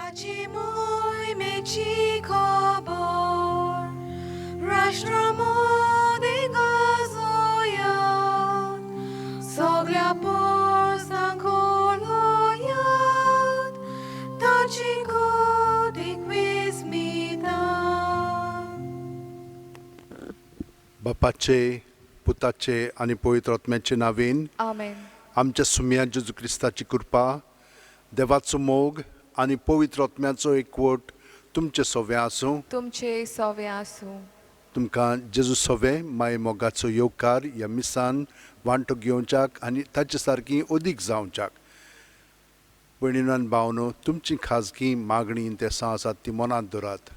देवाची मोहिमेची खबर राष्ट्रा मदें गाजोयात, सगळ्या पोरसांक कळयात, ताची कोटीक विस्मिता. बापाचे, पुताचे आनी पवित्र आत्म्याचे नांवेन. आमेन. आमच्या सुम्या जेजू क्रिस्ताची कृपा, देवाचो मोग आनी पवित्र आत्म्याचो एकवट तुमचे सोवे आसूं. तुमचे सोवे आसूं. तुमकां जेजू सोवे माय मोगाचो येवकार ह्या मिसान वांटो घेवच्याक आनी ताचे सारकी अदीक जावच्याक. भयणीनो आनी भावनो, तुमची खाजगी मागणी इंतेसांव आसात ती मनांत धरात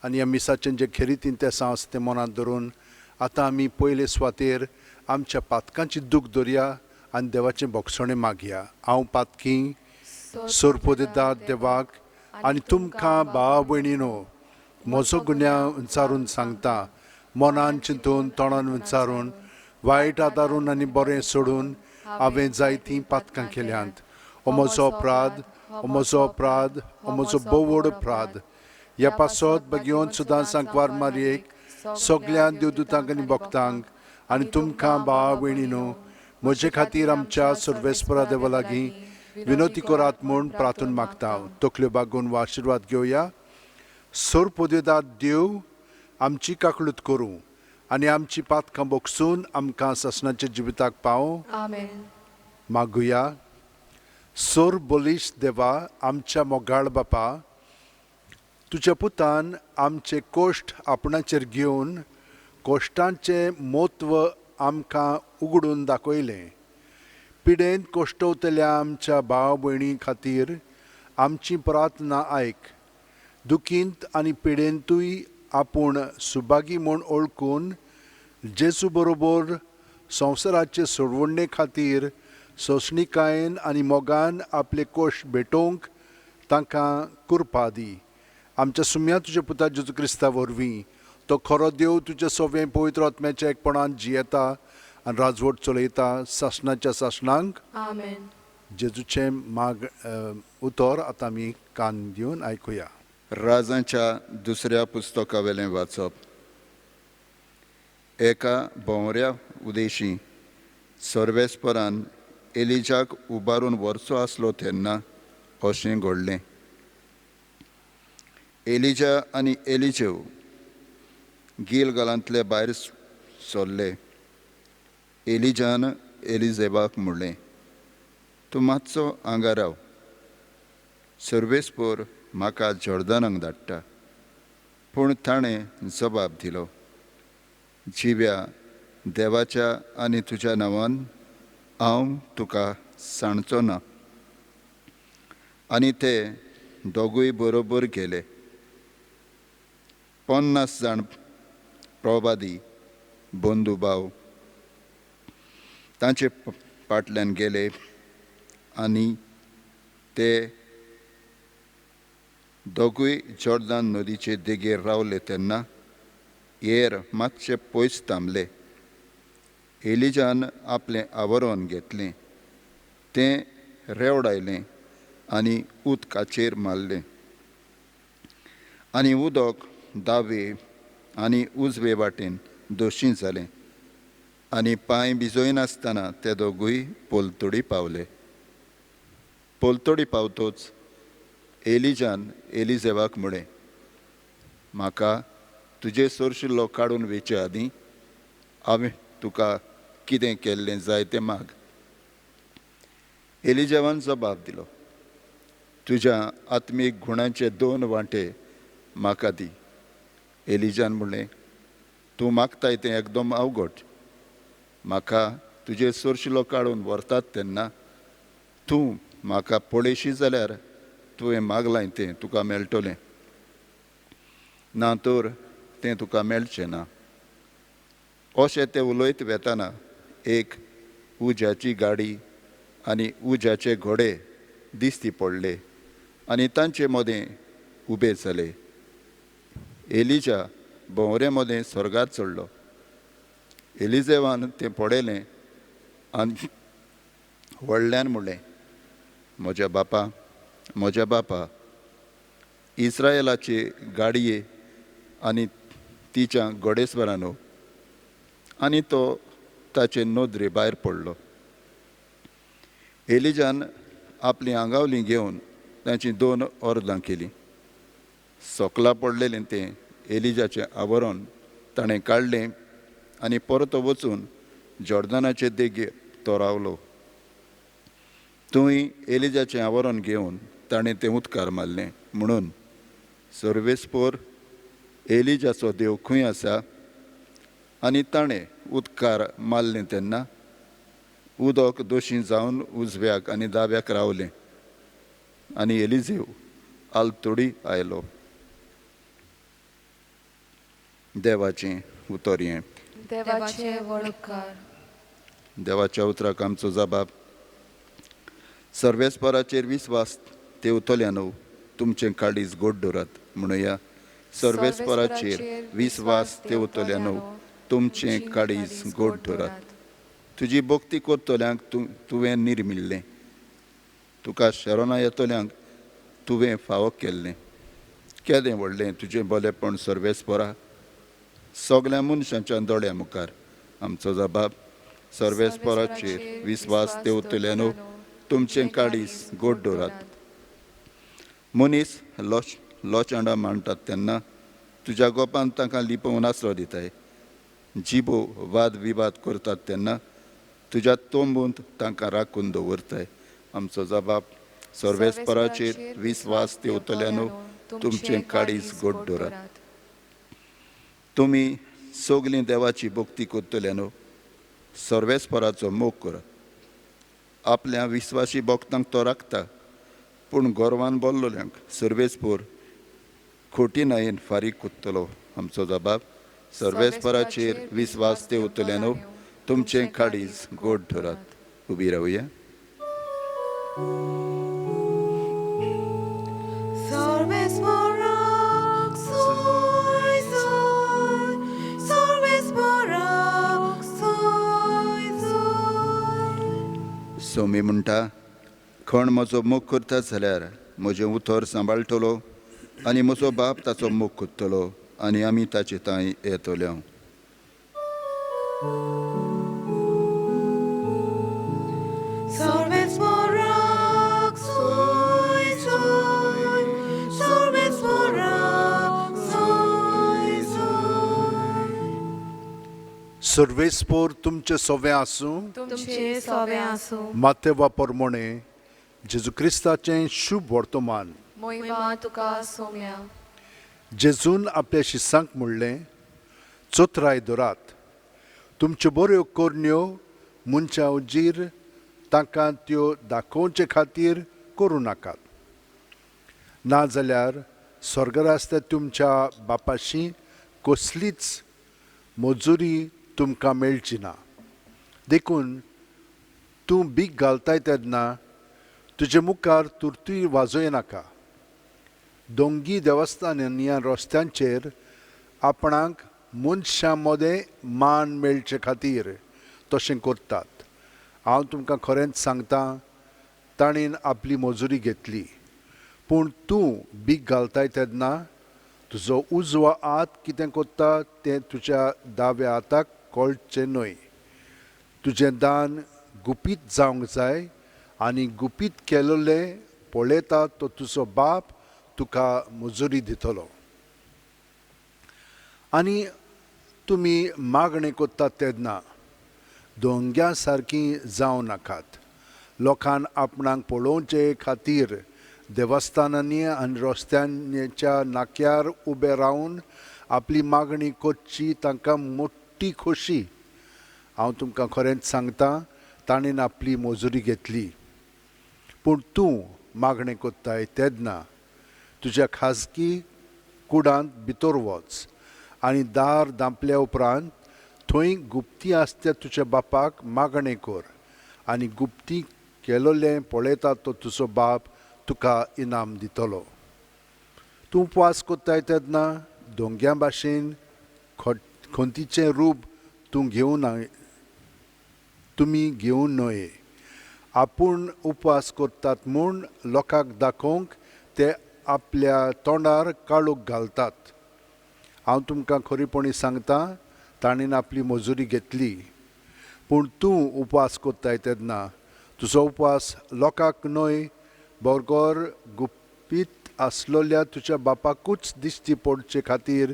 आनी ह्या मिसाचें जे खेरीत इंतेसांव आसा तें मनांत धरून आतां आमी पयले सुवातेर आमच्या पातकांची दूख धरया आनी देवाचें भोगसणें मागया. हांव पातकी सोरपोदेदार देवाक आनी तुमकां भाव भयणीनो म्हजो गुन्यांव विचारून सांगता. मनान चिंतून, तोंडान विचारून, वायट आदारून आनी बरें सोडून हांवें जायतीं पातकां केल्यांत. हो म्हजो अपराध, हो म्हजो अपराध, हो म्हजो बोवड अपराध. ह्या पासत भगेवन सुद्दां सांकवार मारयेक, सगळ्या देवदूतांक आनी भक्तांक आनी तुमकां भाव भयणीनो म्हजे खातीर आमच्या सर्वेस्परा देवा लागीं विनोती करात म्हूण प्रार्थून मागता. तकल्यो बागोवन वा आशिर्वाद घेवया. सोरपोदेदाद देव आमची काकळूत करूं आनी आमची पातकां बोगसून आमकां सासणाच्या जिविताक पावों. आमेन. मागुया. सोर बलिश देवा, आमच्या मोगाळ बापा, तुज्या पुतान आमचे कोश्ट आपणाचेर घेवन कोश्टांचें म्हत्व आमकां उगडून दाखयलें. पिडेंत कोश्टवतल्या आमच्या भाव भयणी खातीर आमची प्रार्थना आयक. दुखींत आनी पिडेंतूय आपूण सुभागी म्हूण ओळखून जेजू बरोबर संवसाराचे सोडवणे खातीर सोंसणिकायेन आनी मोगान आपले कोश भेटोवंक तांकां कृपा दी. आमच्या सुम्या तुज्या पुता जेजू क्रिस्ता वरवीं. तो खरो देव, तुज्या सोवें पवित्र आत्म्याच्या एकपणान जियेता आनी राजवट चलयता सासणाच्या सासणांक. आमेन. जेजूचें माग उतर आतां आमी कान दिवन आयकुया. राजांच्या दुसऱ्या पुस्तकावेलें वाचप. एका भोंवऱ्या उदेशी सर्वेस्परान एलिजाक उबारून व्हरचो आसलो तेन्ना अशें घडलें. एलिजा आनी एलिजेव गिलगालांतले भायर सरले. एलिजान एलिजेबाक म्हणलें, तूं मातसो हांगा राव, सर्वेस्पर म्हाका जॉर्दनाक धाडटा. पूण ताणें जबाब दिलो, जिव्या देवाच्या आनी तुज्या नांवान हांव तुका सांडचो ना. आनी ते दोगूय बरोबर गेले. 50 जाण प्रवादी बंधू भाव तांचे फाटल्यान गेले आनी ते दोगूय जॉर्दान नदीचे देगेर रावले तेन्ना येर मातशे पयस थांबले. एलिजान आपलें आवरण घेतलें, तें रेवडायलें आनी उदकाचेर मारलें आनी उदक दावे आनी उजवे वाटेन दोशी जालें आनी पांय भिजयनासतना ते दोगूय पलतडी पावले. पलतडी पावतोच एलिजान एलिजेवाक म्हळें, म्हाका तुजे सरशिल्लो काडून वेचे आदीं हांवें तुका कितें केल्लें जाय तें माग. एलिजेवान जबाब दिलो, तुज्या आत्मीक गुणांचे 2 वांटे म्हाका दी. एलिजान म्हणलें, तूं मागताय तें एकदम अवघड. म्हाका तुजे सरशिलो काडून व्हरतात तेन्ना तूं म्हाका पळयशी जाल्यार तुवें मागलां तें तुका मेळटलें, ना तर तें तुका मेळचें ना. अशें ते उलयत वेताना एक उज्याची गाडी आनी उज्याचे घोडे दिसती पडले आनी तांचे मदें उबे जाले. एलिजा भोंवरे मदें स्वर्गार चडलो. एलिजेवान तें पळयलें आनी व्हडल्यान म्हणलें, म्हज्या बापा, म्हज्या बापा, इस्रायलाचे गाडये आनी तिच्या घोडेस्वरानो. आनी तो ताचे नदरे भायर पडलो. एलिजान आपलीं आंगावलीं घेवन तांचीं दोन अर्दां केलीं. सोकला पडलेलें तें एलिजाचें आवरण ताणें काडलें आनी परतो वचून जॉर्दनाचे देगेर तो रावलो. थंय एलिजाचें आवरण घेवन ताणें तें उदकार मारलें म्हणून सर्वेस्पोर एलिजाचो देव खंय आसा? आनी ताणें उदकार मारलें तेन्ना उदक दोशी जावन उजव्याक आनी दाव्याक रावलें आनी एलिजेव आलतोडी आयलो. देवाचें उतर हें. देवाचे वळकार. देवाच्या उतराक आमचो जबाब. सर्वेस्पराचेर विस्वास तेवतल्यानो तुमचें काळीज गोड दवरात म्हणुया. सर्वेस्पराचेर विस्वास तेवतल्यानो तुमचें काळीज गोड दवरात. तुजी भक्ती करतल्यांक तुवें निर्मिल्लें, तुका शरणा येतल्यांक तुवें फावो केल्लें. केदें व्हडलें तुजें बरेपण सर्वेस्परा, सगल्या मनशांच्या दोळ्या मुखार. आमचो जबाब. सर्वेस्पराचेर विस्वास तेवतल्यानो तुमचें काळीज गोड दवरात. मनीस लोचांडां मांडटात तेन्ना तुज्या गोपान तांकां लिपोवन आसरो दिताय. जिबो वाद विवाद करतात तेन्ना तुज्या तोंबूंत तांकां राखून दवरताय. आमचो जबाब. सर्वेस्पराचेर विस्वास तेवतल्यानो तुमचें काळीज गोड दवरात. तुमी सगलीं देवाची भक्ती करतल्यानो सर्वेस्पराचो मोग करात. आपल्या विस्वासी भक्तांक तो राखता, पूण गोरवान बोल्लोल्यांक सर्वेस्पोर खोटी नायेन फारीक कोत्तलो. आमचो जबाब. सर्वेस्पराचेर विस्वास तेवतल्यानो तुमचें काळीज गोड दवरात. उबी रावया. सोमी म्हणटा, खण म्हजो मोग करता जाल्यार म्हजें उतर सांबाळटलो आनी म्हजो बाप ताचो मोग करतलो आनी आमी ताचे तांय येतले. सर्वेस्पोर तुमचे सोवे आसूं. तुमचे सोवे आसूं. मातेवा परमोणे जेजू क्रिस्ताचें शुभ वर्तमान. मोहिमा तुका सोम्या. जेजून आपल्या शिसांक म्हणलें, चोत्राय दवरात, तुमच्यो बऱ्यो करण्यो मनशां उजीर तांकां त्यो दाखोवचे खातीर करूं नाकात, नाजाल्यार स्वर्गरास्त्या तुमच्या बापाशी कसलीच मजुरी तुमकां मेळची ना. देखून तूं भीक घालताय तेन्ना तुजे मुखार तुरतूय वाजोय नाका. दोंगी देवस्थानांनी रस्त्यांचेर आपणाक मनशां मदें मान मेळचे खातीर तशें करतात. हांव तुमकां खरेंच सांगता, ताणें आपली मजुरी घेतली. पूण तूं भीक घालताय तेन्ना तुजो उजवो हात कितें करता तें तुज्या दाव्या हाताक कळचें न्हय. तुजें दान गुपीत जावंक जाय आनी गुपीत केलेलें पळयता तो तुजो बाप तुका मजुरी दितलो. आनी तुमी मागणें करतात तेन्ना दोंग्या सारकी जावं नाकात. लोकान आपणाक पळोवचे खातीर देवस्थानांनी आनी रस्त्यांच्या नाक्यार उबे रावन आपली मागणी करची तांकां मोटी खोशी. हांव तुमकां खरेंच सांगता, ताणें आपली मजुरी घेतली. पूण तूं मागणें करताय तेन्ना तुज्या खाजगी कुडांत भितर वच आनी दार धांपल्या उपरांत थंय गुप्ती आसता तुज्या बापाक मागणें कर आनी गुप्ती केलोलें पळयता तो तुजो बाप तुका इनाम दितलो. तूं उपवास करताय तेन्ना दोंग्या भाशेन खंतीचें रूप तूं घेवन तुमी घेवन न्हय. आपूण उपवास करतात म्हूण लोकांक दाखोवंक ते आपल्या तोंडार काळोख घालतात. हांव तुमकां खरेपणी सांगता, ताणें आपली मजुरी घेतली. पूण तूं उपवास कोत्ताय तेन्ना तुजो उपवास लोकांक न्हय बगर गुपीत आसलोल्या तुज्या बापाकूच दिश्टी पडचे खातीर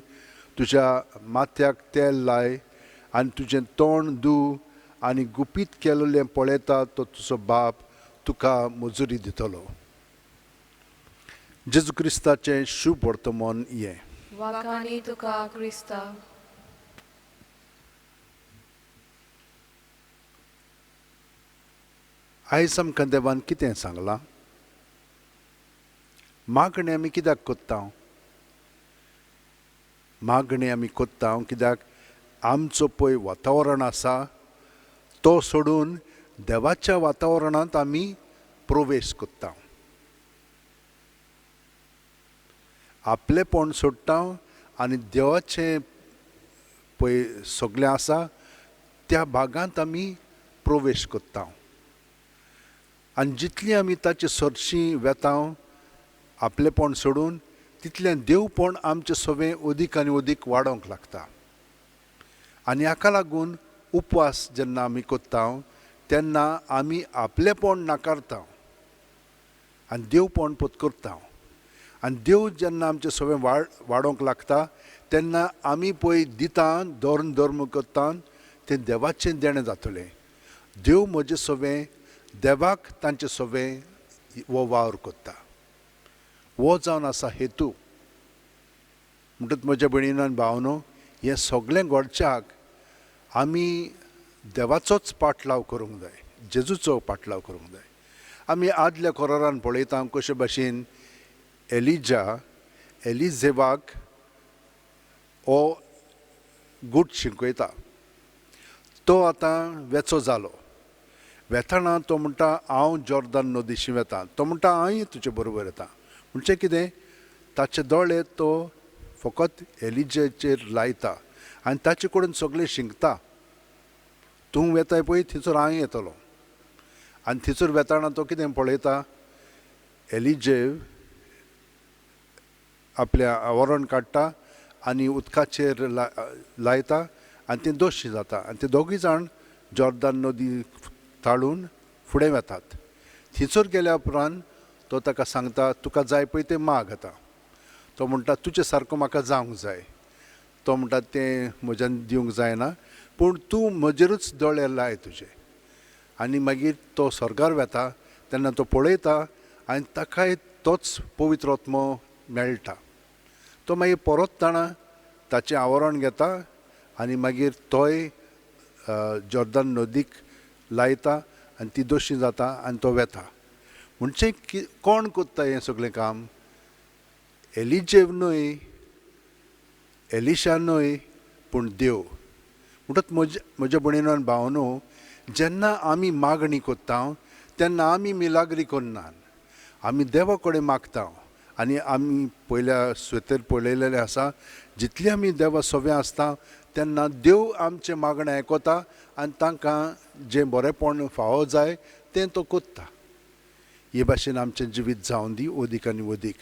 तुज्या माथ्याक तेल लाय आनी तुजें तोंड धू आनी गुपीत केलेलें पळयता तो तुजो बाप तुका मजुरी दितलो. जेजू क्रिस्ताचें शुभ वर्तमान हें. वाखाणी तुका क्रिस्ता. आयज आमकां देवान कितें सांगलां? मागणें आमी कित्याक कोत्ता? मागणें आमी कोत्ता कित्याक आमचो पळय वातावरण आसा तो सोडून देवाच्या वातावरणांत आमी प्रवेश कोत्ता. आपलेपण सोडटा आनी देवाचें पळय सगळें आसा त्या भागांत आमी प्रवेश कोत्ता. आनी जितली आमी ताचे सरशी वेता आपलेपण सोडून तितलें देवपण आमचें सगळें अदीक आनी अदीक वाडोवंक लागता. आनी हाका लागून उपवास जेन्ना आमी कोत्ता तेन्ना आमी आपलेपण नाकारता आनी देवपण पत्करता. आनी देव जेन्ना आमचें सगळें वाडोवंक लागता तेन्ना आमी पळय दिता धर्म धर्म करता तें देवाचें देणें जातलें. देव म्हजें सगळें देवाक तांचें सगळें हो वावर करता. हो जावन आसा हेतू. म्हणटच म्हज्या भयणीन आनी भावनो, हें सगळें घडच्याक आमी देवाचोच पाटलाव करूंक जाय, जेजूचो पाटलाव करूंक जाय. आमी आदल्या कोरारान पळयता कशे भाशेन एलिजा एलिजेवाक हो गूट शिकयता. तो आतां वेचो जालो. वेताना तो म्हणटा हांव जॉर्दन नदीशी वेता. तो म्हणटा हांवूय तुजे बरोबर येता. म्हणजे कितें, ताचे दोळे तो फकत एलिजेचेर लायता आनी ताचे कडेन सगळें शिंकता. तूं वेताय पळय थंयसर हांव येतलो. आनी थंयसर वेताना तो कितें पळयता, एलिजेव आपल्या आवरण काडटा आनी उदकाचेर लायता आनी तें दोशी जाता. आनी ते दोगूय जाण जॉर्दन नदी ताळून फुडें वेतात. थंयसर गेल्या उपरांत तो ताका सांगता तुका जाय पळय तें माग. आतां तो म्हणटा तुजे सारको म्हाका जावंक जाय. तो म्हणटा तें म्हज्यान दिवंक जायना, पूण तूं म्हजेरूच दोळे लाय तुजे. आनी मागीर तो स्वर्गार वेता तेन्ना तो पळयता आनी ताकाय तोच पवित्र आत्मो मेळटा. तो मागीर परत ताणा ताचें आवरण घेता आनी मागीर तोय जॉर्दन नदीक लायता आनी ती दोशी जाता आनी तो वेता. म्हणजे कोण कोत्ता हें सगळें काम? एलिजेव न्हय, एलिशा न्हय, पूण देव. म्हणटच म्हज्या भयणीन आनी भावनो, जेन्ना आमी मागणी कोत्ता तेन्ना आमी मिलाग्री करनात, आमी देवा कडेन मागता. आनी आमी पयल्या स्वेतेर पळयलेलें आसा, जितली आमी देवा सोव्या आसता तेन्ना देव आमचें मागणें आयकता आनी तांकां जें बरेंपण फावो जाय तें तो कोत्ता. हे भाशेन आमचें जिवीत जावन दी अदीक आनी अदीक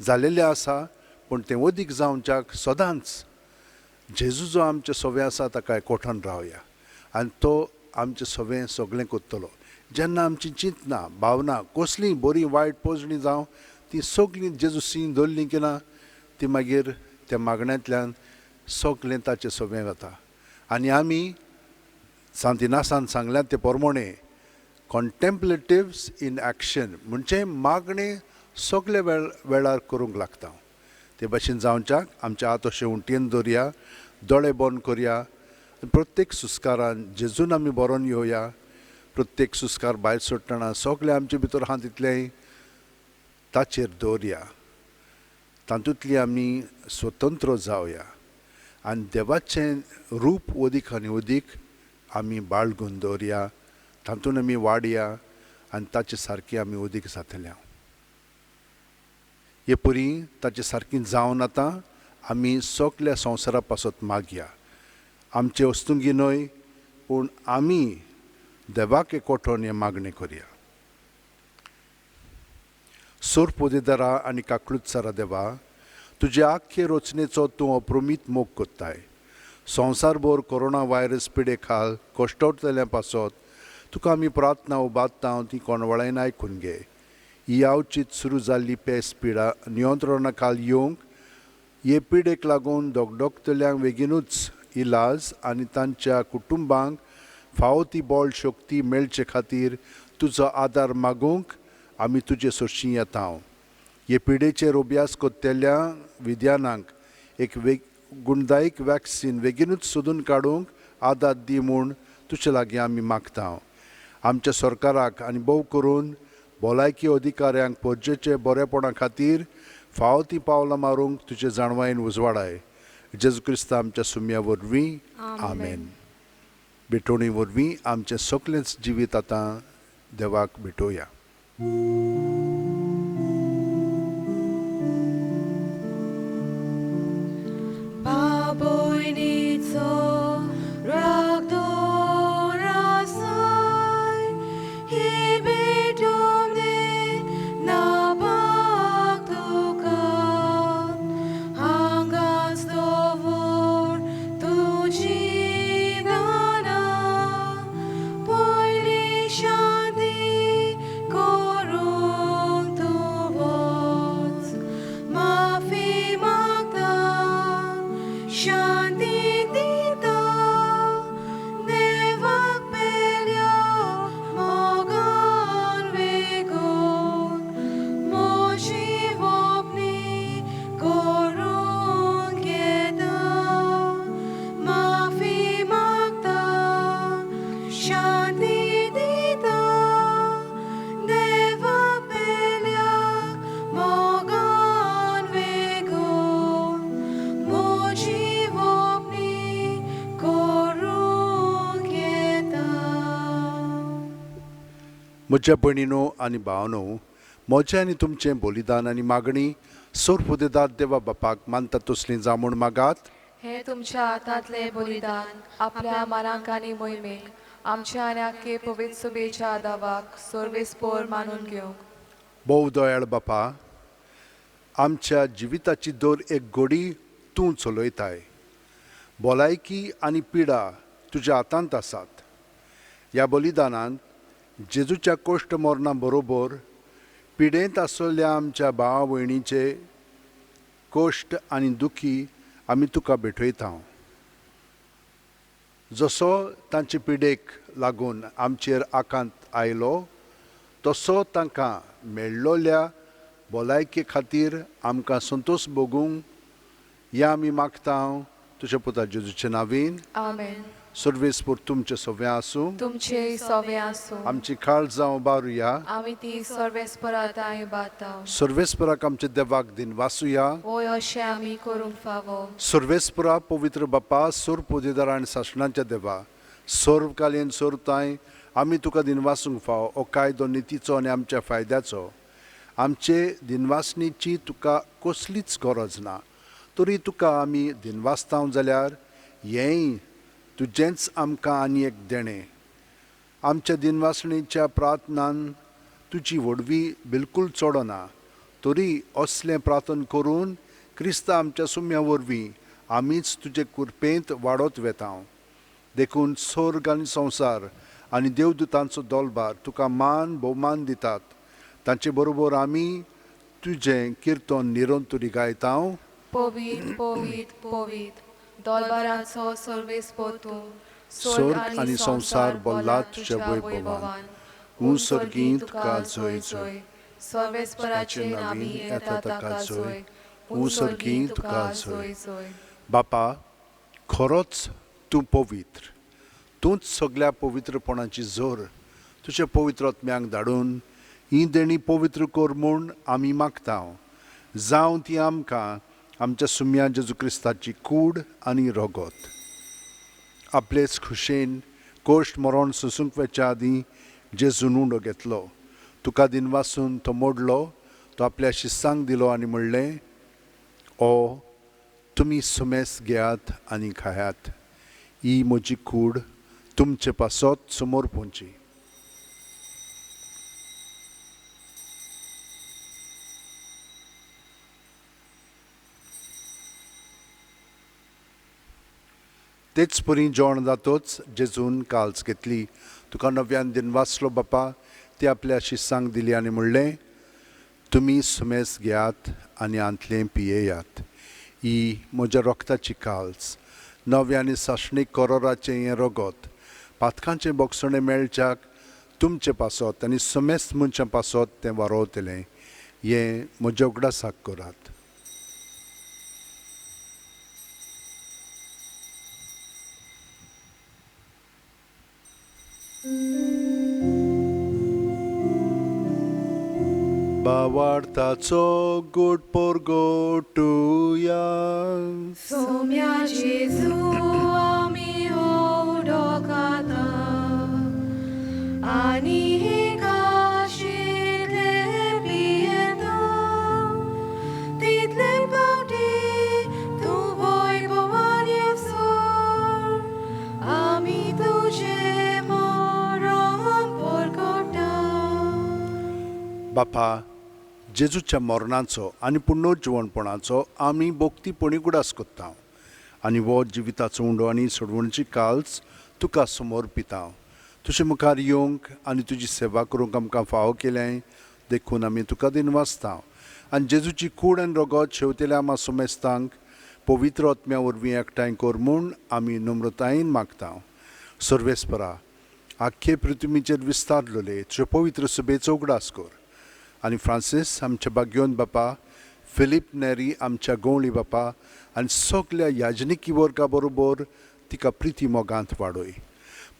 जालेलें आसा, पूण तें अदीक जावच्याक सदांच जेजू जो आमचें सोवें आसा ताका एकवटान रावया आनी तो आमचें सोवें सगळें कोत्तलो. जेन्ना आमची चिंतना भावना कसलीं बरीं वायट पोजणी जावं ती सगळीं जेजू सीं दवरलीं की ना ती मागीर त्या मागण्यांतल्यान सगळें ताचें सोवें वता. आनी आमी सांतिनासान सांगल्यात ते प्रमाणे कॉन्टेम्पलेटिव्स इन एक्शन म्हणजे मागणें सगळे वेळार करूंक लागता. ते भाशेन जावच्याक आमच्या हात अशें उंटयेन दवरया, दोळे बंद करया, प्रत्येक सुस्कारान जेजून आमी बरोवन येवया. प्रत्येक सुस्कार भायर सोडटना सगळें आमचे भितर आहा तितलें ताचेर दवरया. तातूंतली आमी स्वतंत्र जावया आनी देवाचें रूप अदीक आनी अदीक आमी बाळगून दवरया. तातूंत आमी वाडया आनी ताचे सारकी आमी अदीक जातले. हे परी ताचे सारकी जावन आतां आमी सगल्या संवसारा पासत मागया. आमचे वस्तुंगी न्हय, पूण आमी देवाक एकवटोन हें मागणें करया. सोरपोदेदारा आनी काकळूतसारा देवा, तुजे आख्खे रचनेचो तूं अप्रमीत मोग कोत्ताय। संवसारभर कोरोना व्हायरस पिडे खाल कश्टवतल्या पासत तुका आमी प्रार्थना उबारता ती कोणवळायन आयकून घे। ही आवचीत सुरू जाल्ली पेस पिडा नियंत्रणा खाल येवंक हे पिडेक लागून दोगदोगतल्यांक बेगीनूच इलाज आनी तांच्या कुटुंबांक फावो ती बळ शक्ती मेळचे खातीर तुजो आदार मागूंक आमी तुजे सरशीं येता। हे पिडेचेर अभ्यास करतल्या विद्यानांक एक गुणदायक वॅक्सीन बेगीनूच सोदून काडूंक आदार दी म्हूण तुजे लागीं आमी मागता। आमच्या सरकाराक आनी भोव करून भलायकी अधिकाऱ्यांक परजेचे बरेपणा खातीर फावो ती पावलां मारूंक तुजे जाणवायेन उजवाडाय। जेजू क्रिस्ता आमच्या सुम्या वरवीं आमेन। भेटवणी वरवीं आमचें सगळेंच जिवीत आतां देवाक भेटोवया। म्हज्या भयणीनो आनी भावनो, म्हजें आनी तुमचें बलिदान आनी मागणी सोरपुदेदार देवा बापाक मानता तसलीं जावं म्हूण मागात। हे तुमच्या हातांतलें बलिदान आपल्या मानांक आनी मोहिमेक आमच्या आनी आख्खे पवित्र सभेच्या दावाक सर्वेस्पोर मानून घेवंक। भोव दयाळ बापा, आमच्या जिविताची दर एक घडी तूं चलयताय। भलायकी आनी पिडा तुज्या हातांत आसात। ह्या बलिदानांत जेजूच्या कोश्ट मरणा बरोबर पिडेंत आसलेल्या आमच्या भावा भयणीचे कोश्ट आनी दुखी आमी तुका भेटयता। जसो तांचे पिडेक लागून आमचेर आकांत आयलो तसो तांकां मेळ्ळोल्या भलायके खातीर आमकां संतोश भोगूंक ह्या आमी मागता तुज्या पुता जेजूचे नांवान आमेन। सर्वेस्पोर तुमचे सव्वें आसूं, तुमचे सव्वें आसूं। आमची काळजां उबारुया, आमी ती सर्वेस्परा तांय बाता। सर्वेस्पराक आमच्या देवाक दिनवासुया, वय अशें आमी करूंक फावो। सर्वेस्परा पवित्र बापा, सोरपोदेदार आनी सासणाच्या देवा, सर्वकालीन सोरताय आमी तुका दिनवासूंक फावो। हो कायदो नितीचो आनी आमच्या फायद्याचो। आमचे दिनवासणीची तुका कसलीच गरज ना, तरी तुका आमी दिनवासता जाल्यार हेंय तुजेंच आमकां आनी एक देणें। आमच्या दिनवासणीच्या प्रार्थनान तुजी व्हडवी बिलकूल चडना, तरी असलें प्रार्थन करून क्रिस्ता आमच्या सुम्या वरवीं आमीच तुजे कुरपेंत वाडत वेता। देखून स्वर्ग आनी संवसार आनी देवदूतांचो दोलबार तुका मान भोवमान दितात। तांचे बरोबर आमी तुजें किर्तन निरंतरी गायता। पवित्र पवित्र पवित्र दोलबाराचो सर्वेस्पोर तूं, स्वर्ग आनी संवसार भरला तुज्या वैभवान। ऊं सर्गीं तुका जय जय, सर्वेस्पराचे नांवी येता ताका जय, ऊं सर्गीं तुका जय। बापा, खरोच तूं पवित्र, तूंच सगळ्या पवित्रपणाची जोर। तुज्या पवित्र आत्म्यांक धाडून ही देणी पवित्र कर म्हूण आमी मागता। जावं ती आमकां आमच्या सुम्या जेजू क्रिस्ताची कूड आनी रगत। आपलेच खुशेन कोश्ट मरण सोसूंक वचच्या आदीं जेजून उंडो घेतलो, तुका दिनवासून तो मोडलो, तो आपल्या शिस्सांक दिलो आनी म्हणलें, ओ तुमी सुमेस घेयात आनी खायात, ही म्हजी कूड तुमचे पासत समोर पोंची। तेच परी जेवण जातोच जेजून काल्स घेतली, तुका नव्यान दिन वाचलो बापा, ती आपल्या शिसांक दिली आनी म्हणलें, तुमी सुमेस घेयात आनी आंतलें पियेयात. ही म्हज्या रोगताची काल्स, नव्या आनी सासणीक करोराचें हें रगत पातकांचें बोगसणें मेळच्याक तुमचे पासत आनी समेस्त मनशां पासत तें वारोवतलें. हें म्हज्या उगडासाक करात. बावार्थाचो गोड पोरगोटुया. सोम्या जेजू आमी उडोकाता आनी काशींतले पियेता तितले पावटी तूं वैभवान येवसर आमी तुजें मरण परगटा. बापा, जेजूच्या मरणाचो आनी पुनर्जिवणपणाचो आमी भक्तीपणी उगडास करता आनी हो जिविताचो उंडो आनी सोडवणची काल्स तुका समर्पिता. तुजे मुखार येवंक आनी तुजी सेवा करूंक आमकां फावो केलें देखून आमी तुका दिनवासता. आनी जेजूची कूड आनी रगत शेवतेल्या आमा सोमेस्तांक पवित्र आत्म्या वरवीं एकठांय कर म्हूण आमी नम्रतायेन मागता. सर्वेस्परा, आख्खे पृथ्वीचेर विस्तारलेले तुजे पवित्र सभेचो उगडास कर आनी फ्रांसीस आमच्या बाग्योन बापा, फिलीप नेरी आमच्या गवळी बापा आनी सगल्या याजनिकी वर्गा बरोबर तिका प्रिती मोगांत वाडय.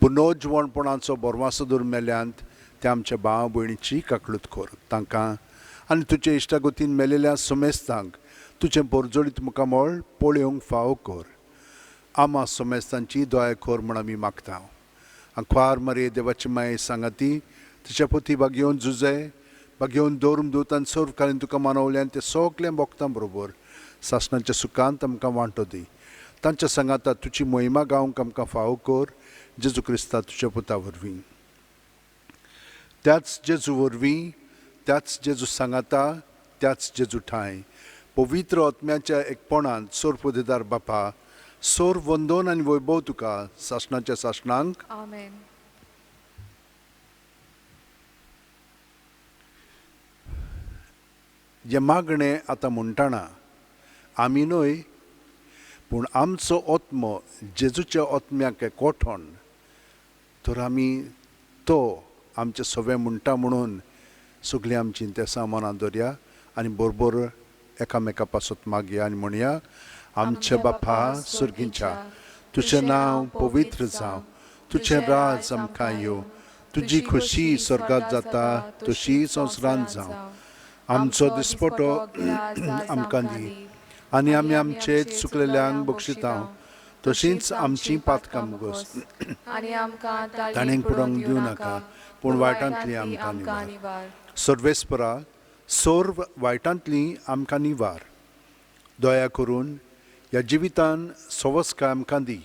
पुनर्जिवणपणाचो बोरवासो दर मेल्यांत त्या आमच्या भाव भयणीची काकळूत कर तांकां आनी तुजे इश्टागतीन मेलेल्या समेस्तांक तुजें पोरजोळीत मुखामळ पळोवंक फावो कर. आमा समेस्तांची दया कर म्हूण आमी मागता. आंकवार मारये देवाची माये सांगाती तिच्या पोती बागेवन जुजे बागेवन दवरून दवतान सर्व कालीन तुका मानवल्यान ते सगळें भोगतां बरोबर सासणाच्या सुखांत आमकां वांटो दी. तांच्या सांगाता तुजी मोहिमा गावंक आमकां फावो कर जेजू क्रिस्ता तुज्या पुता वरवीं. त्याच जेजू वरवीं, त्याच जेजू सांगाता, त्याच जेजू ठांय पवित्र आत्म्याच्या एकपणांत सोर पोदेदार बापा, सोर वंदोन आनी वैभव तुका सासणाच्या सासणांक. आमेन. जें मागणें आतां म्हणटाना आमी न्हय पूण आमचो आत्मो जेजूच्या आत्म्याक एकवटोन तर आमी तो आमचें सगळें म्हणटा म्हणून सगळीं आमचीं तेसां मनां दवरया आनी बरोबर एकामेका पासत मागया आनी म्हणया, आमच्या बापा सर्गीच्या, तुजें नांव पवित्र जावं, तुजें राज आमकां येवं, तुजी खोशी स्वर्गांत जाता तशी संवसारांत जावं. आमचो दिसपटो आमकां दी आनी आमी आमचे चुकलेल्यांक बक्षिता तशींच आमची पातकां मुगोस ताणें पुडोवंक दिवं नाका पूण वायटांतली आमकां निवार. सर्वेस्परा, सर्व वायटांतली आमकां निवार. दया करून ह्या जिवितान सवस्काय आमकां दी.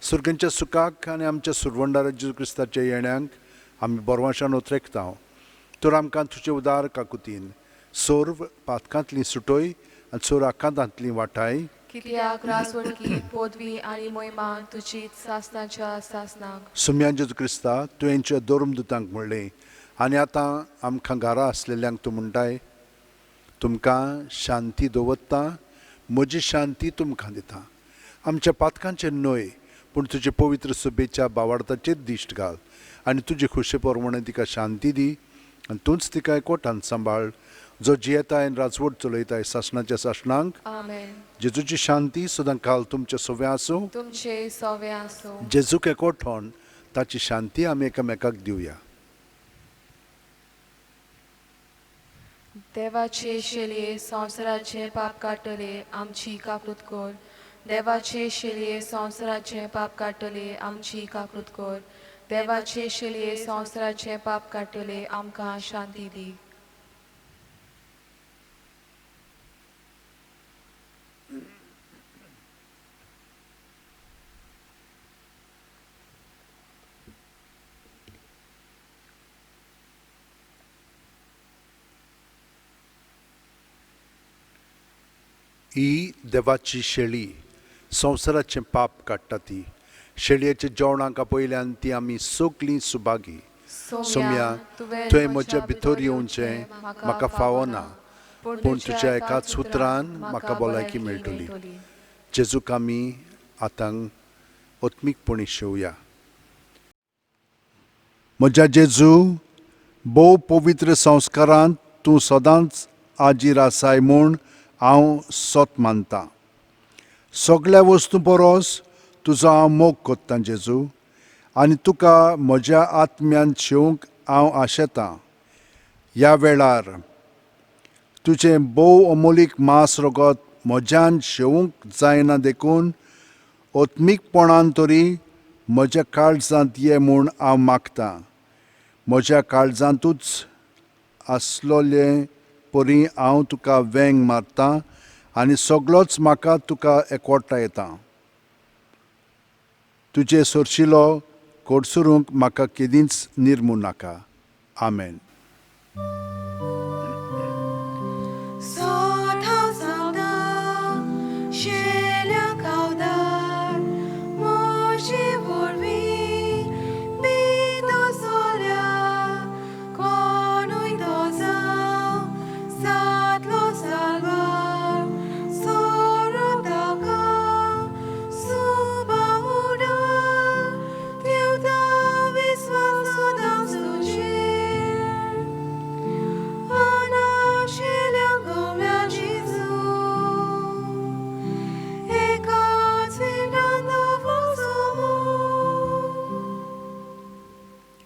सर्गांच्या सुखाक आनी आमच्या सुरवंडार जेजू क्रिस्ताच्या येण्यांक आमी बरवाशान उतरेकता तर आमकां तुजे उदार काकुतीन सर्व पातकांतली सुटय आनी सर्व आकांतांतली वाटाय. कित्याक राजवडकी पदवी आनी मोहिमा तुजी सासणाच्या सासणाक. सुम्या जेजू क्रिस्ता, तुवेंच्या धर्मदुतांक म्हणलें आनी आतां आमकां घरा आसलेल्यांक तूं म्हणटाय, तुमकां शांती दवरता, म्हजी शांती तुमकां दिता. आमच्या पातकांचेर न्हय पूण तुजे पवित्र सभेच्या बावार्थाचेर दिश्ट घाल आनी तुजे खोशे प्रमाणे तिका शांती दी आनी तूंच तिका एकवटान सांबाळ, जो जियेताय आनी राजवट चलयताय सासणाच्या सासणांक. आमेन. जेजूची शांती सदां काल तुमचे सवे आसूं, तुमचे सवे आसूं. जेजूक एकवटोन ताची शांती आमी एकामेकाक दिवया. देवाचे शेलये संवसाराचें पाप काडटले आमची काकूत कर. देवाचे शेलये संवसाराचें पाप काडटले आमची काकूत कर. देवाचे शेलये संवसाराचें पाप काडटले आमकां शांती दी. ही देवाची शेळी संवसाराचें पाप काडटा ती. शेळयेच्या जेवणाक आपयल्यान ती आमी सगलीं सुभागी. सोम्या, तुवें म्हज्या भितर येवचें म्हाका फावना, पूण तुज्या एकाच उतरान म्हाका भलायकी मेळटली. जेजूक आमी आतां आत्मीकपणी शेवया. म्हज्या जेजू, भोव पवित्र संस्कारांत तूं सदांच आजीर आसाय म्हूण हांव सत मानतां. सगळ्या वस्तूं परस तुजो हांव मोग कोत्तां जेजू, आनी तुका म्हज्या आत्म्यान शेवंक हांव आशेतां. ह्या वेळार तुजें भोव अमोलीक मांस रगत म्हज्यान शेवंक जायना, देखून आत्मीकपणान तरी म्हज्या काळजांत ये म्हूण हांव मागतां. म्हज्या काळजांतूच आसलोले परी हांव तुका वेंग मारतां आनी सगळोच म्हाका तुका एकवटा येता. तुजे सोरशिलो कोडसुरूंक म्हाका केदींच निर्मू नाका. आमेन.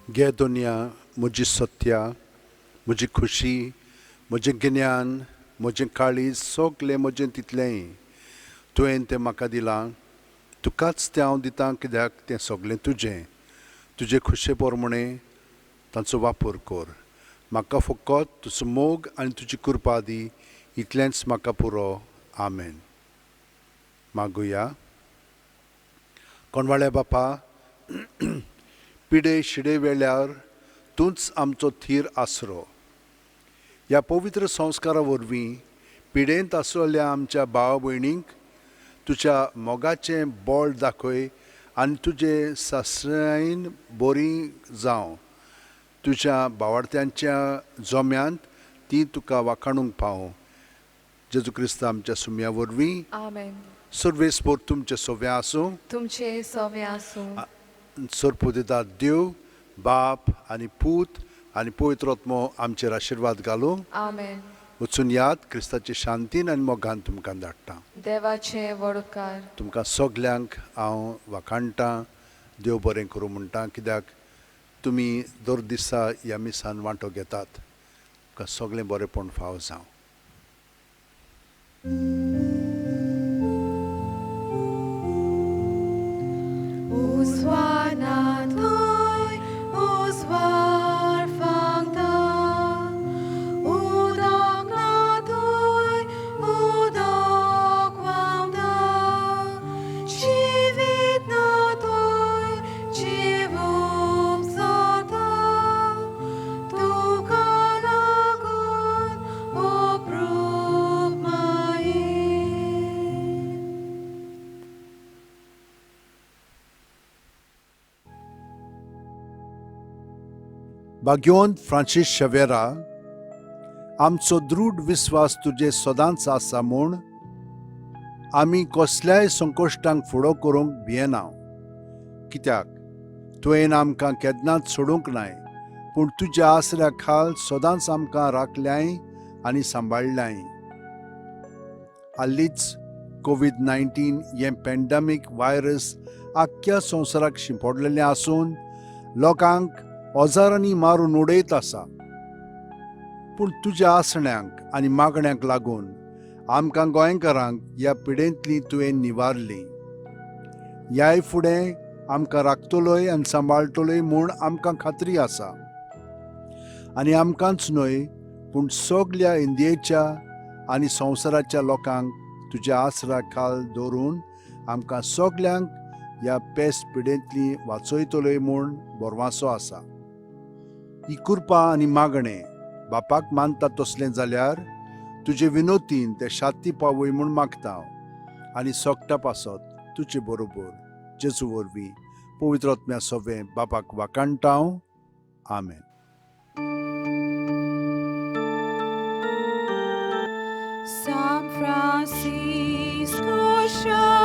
गे दुनिया, म्हजी सत्या, म्हजी खुशी, म्हजें गिन्यान, म्हजें काळीज, सगलें म्हजें तितलेंय तुवें तें म्हाका दिलां. तुकाच तें हांव दितां, कित्याक तें सगलें तुजें. तुजे खुशे प्रमाणे तांचो वापर कर. म्हाका फकत तुजो मोग आनी तुजी कृपा दी, इतलेंच म्हाका पुरो. आमेन. मागुया. कोणवाळ्या बापा, पिडे शिडे वेळार तूंच आमचो थीर आसरो. ह्या पवित्र संस्कारा वरवीं पिडेंत आसलेल्या आमच्या भाव भयणींक तुज्या मोगाचें बळ दाखय आनी तुजे सासरायन बरी जावं. तुज्या भावार्थ्यांच्या जोम्यांत ती तुका वाखाणूंक पावूं. जेजू क्रिस्त आमच्या सुम्या वरवीं. आमेन. सर्वेस्पोर तुमचें सोव्या आसूं. तुमचे सोवे आसूं. सरपुदेदार देव बाप आनी पूत आनी पवित्र आत्मो आमचेर आशिर्वाद घालूं. आमेन. वचून याद क्रिस्ताचे शांतीन आनी मोगान तुमकां धाडटा. देवाचे व्हड उपकार. तुमकां सगल्यांक हांव वाखाणटां, देव बरें करूं म्हणटा, कित्याक तुमी दर दिसा ह्या मिसान वांटो घेतात. तुमकां सगळें बरेंपण फावो जावं. भाग्यवंत फ्रांसीस शेवेरा, आमचो दृढ विस्वास तुजे सदांच आसा म्हूण आमी कसल्याय संकश्टांक फुडो करूंक भियेना, कित्याक तुवें आमकां केन्नाच सोडूंक नाय, पूण तुज्या आसऱ्या खाल सदांच आमकां राखल्याय आनी सांबाळ्ळ्याय. हालींच कोवीड-19 हें पॅन्डेमीक व्हायरस आख्ख्या संवसाराक शिंपडलेलें आसून लोकांक हजारांनी मारून उडयत आसा. पूण तुज्या आसण्यांक आनी मागण्यांक लागून आमकां गोंयकारांक ह्या पिडेंतली तुवें निवारली. ह्याय फुडें आमकां राखतलोय आनी सांबाळटलोय म्हूण आमकां खात्री आसा. आनी आमकांच न्हय पूण सगल्या इंडियेच्या आनी संवसाराच्या लोकांक तुज्या आसरा खाल दवरून आमकां सगल्यांक ह्या पेस्ट पिडेंतली वाचयतलोय म्हूण भरवासो आसा. ही कृपा आनी मागणें बापाक मानता तसलें जाल्यार तुजे विनोतीन ते शांती पावय म्हूण मागता आनी सोगटा पासत तुजे बरोबर जेजू वरवीं पवित्र आत्म्या सोवें बापाक वाकाणटाव. आमेन. San Francisco Xavier.